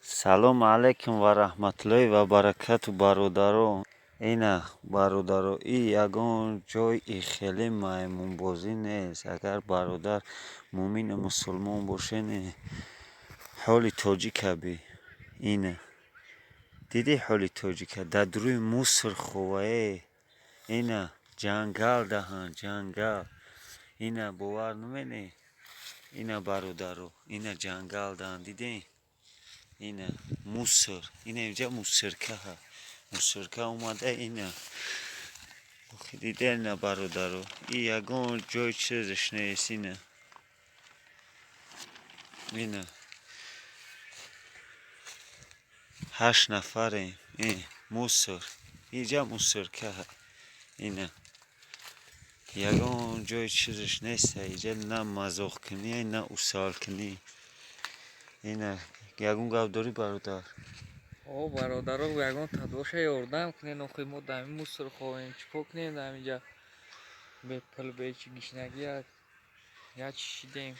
Салому алайкум ва раҳматуллоҳи ва баракату, бародаро. Ина, бародаро, и ягон ҷои хеле маймунбозӣ нест. Агар бародар муъмину мусулмон бошен, ҳоли тоҷика би. Ина, дидӣ ҳоли тоҷика? Дар дуруи мусор ховае. Ина, ҷангал даҳан, ҷангал. Ина, бовар намене? Ина, бародаро, ина, ҷангал даҳан, дидем? Ина, мусор. Ина, инҷа мусорка ҳа, мусорка омада. Ина, диде? Ина, бародаро, и ягон ҷои чизаш нест. Ина, ина, ҳашт нафарем. Мусор, инҷа мусорка ҳа. Ина, ягон ҷои чизаш нест инҷа, на мазоқкунӣ, на усалкунӣ. Ина, ягон гап дорӣ, бародар? О, бародаро, ягон тадбоша ёрдам кунен. Охи, мо дар ҳамин мусор ховем, чӣ кор кунем дар ҳаминҷа? Бепул, бечи, гишнагӣ як чӣ шидем.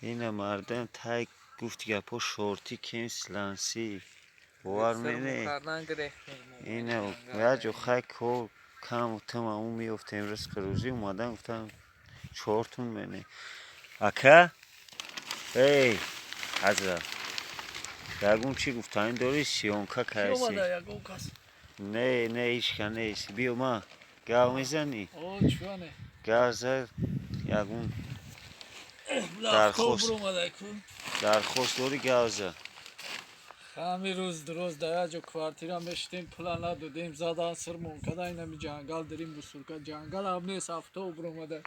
Ина, мардам тай гуфти гапҳо, шорти кем слансӣ, бовар мене? Кардан гирехтем. Ина, як ҷо хай кор кам тама ӯ меёфтем, ризқи рӯзӣ омадан, гуфтам, чортун мене. Ака, эй ҳазрат, ягон чӣ гуфтанӣ дорӣ? Съёмка кайси? Не, не, ҳечка нест. Биё, ма гап мезанӣ, гап зад. Ягон дархост дорӣ, гап зад. Ҳамин рӯз рӯз дар як ҷо квартира мешидем, пула надодем, задан, сирмон када. Инами ҷангал дорим, мусорка, ҷангал ҳам нест, автобус омада,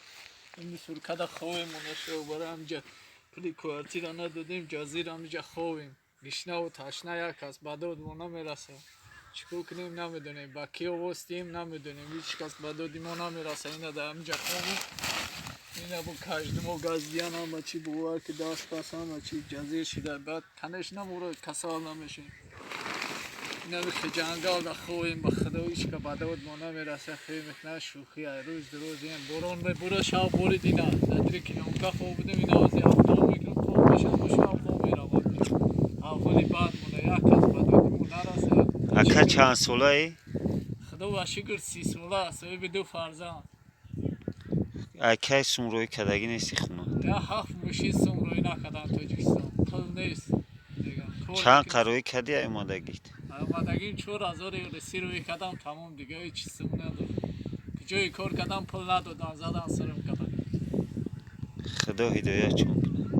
ин мусоркада ховем. Онашо бара ҳамҷа пули квартира надодем, ҷазир ҳамиҷа ховем, гишнаву ташна. Як кас ба дод мо намераса, чӣ кор кунем, намедонем, ба ки овоз диҳем, намедонем. Ҳеҷ кас ба доди мо намераса. Ина, дар ҳамиҷа ховем. Ина, бо каждумо газдиян, ҳама чи, бовар ки, даст пас, ҳама чи ҷазир шида. Баъд, конечно, моро касал намешем. Инами ҷангал да ховем. Ба худо, ҳеҷ ка ба дод мо намераса. Хел мекунад, шӯхӣ. Ай рӯз рӯз ин борон мебура, шаб борид. Ина, дар дири килонка хоб будем. Ина, ози автобус мекунам, хоб мешам, бо шаб хоб меравад. Аҳволи бад монда, як кас ба доди мо нараса. Ака, чанд солаӣ? Худо ба шукр, 30 сола, соҳиби ду фарзанд. Ай кай сумрӯӣ кардагӣ нести хона? Я 7 мошин сумрӯӣ накардам Тоҷикистон, пул нест. Чанд қароӣ кардӣ ай омадагит? Омадагим 4000 русӣ рӯӣ кардам, тамом, дига ҳеҷ сум надорам. Ҷои кор кардам, пул надодам, задан, сирм кардам. Худо ҳидоятчон кунад.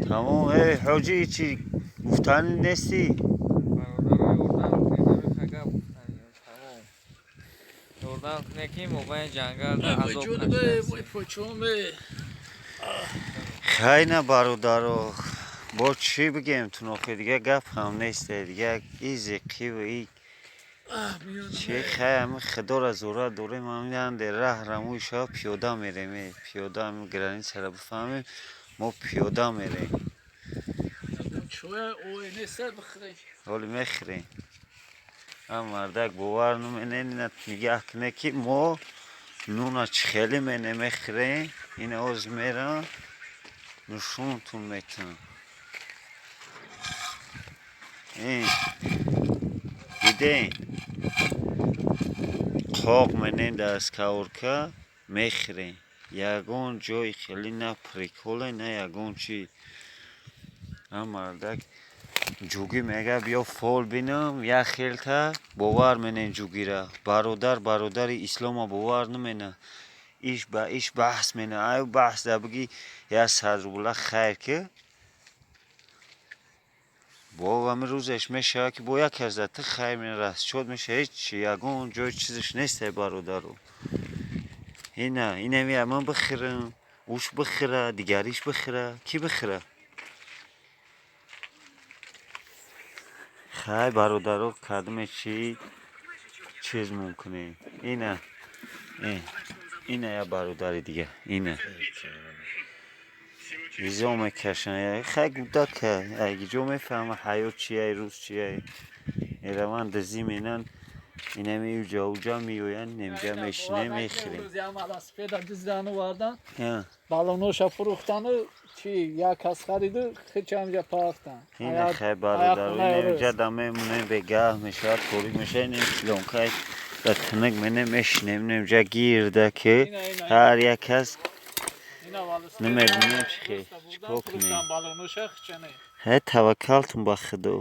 Тамом. Эй ҳоҷӣ, чӣ гуфтанӣ нестӣ? Бародаро, ёрдам кунед. Ҳамин гап гуфтанӣ, тамом. Ёрдам кунед, ки мо ба ин ҷангал азоб. Хайна, бародаро, бо чӣ бигем тун охи? Дига гап ҳам несте, дига и зиқиву и чи. Хай, ами худоро зӯра дорем. Ҳаминанде раҳ рамӯи шава, пиёда мерем, пиёда. Ами границаро бифаҳмем, мо пиёда мерем. Ҳоли мехӯрем. Ам мардак, бовар наменен, ина нигаҳ куне, ки мо нуна чӣ хеле мене мехӯрем. Ина, оз мерам, нушонтун метавам. Ин дидем, қоқ менем дар сковородка, мехӯрем. Ягон ҷои хеле на приколе, на ягон чӣ. Ам мардак ҷугӣ мега, биё фол бинам як хелта. Бовар менем ҷугира, бародар? Бародари ислома бовар намена. Иш ба иш баҳс мена. Ай баҳс да бигӣ, 100 рубла хайр ки бо ҳамин рӯзеш мешавад, ки бо як кас да ту хайр расчёт мешава. Ҳеҷ ягон ҷои чизаш несте, бародаро. Ина, инами ман бихӯрам, уш бихӯра, дигариш бихӯра, кӣ бихӯра? Хай, бародаро, кадоме чӣ чиз мумкине? Ина, ина, як бародари дига, ина, визо мекашанд. Хай, гудака айгиҷо мефаҳма ҳаёт чия, рӯз чия. Мераванд, дизӣ менанд. Инами уҷа уҷа меоянд, инҷа мешинем, мехӯрем. Велосипеда диздану вардан, балоноша фурӯхтану чи як кас хариду хича ҳамҷа пахтан. Ина хай, бародаро, инҷа да мемонем, бегаҳ мешавад, торик мешавад, ин плёнкаи да тинак менем, мешинем инҷа гирда, ки ҳар як кас намедонем чӣ хел чӣ кор кунем. Ҳай, таваккалтун ба Худо.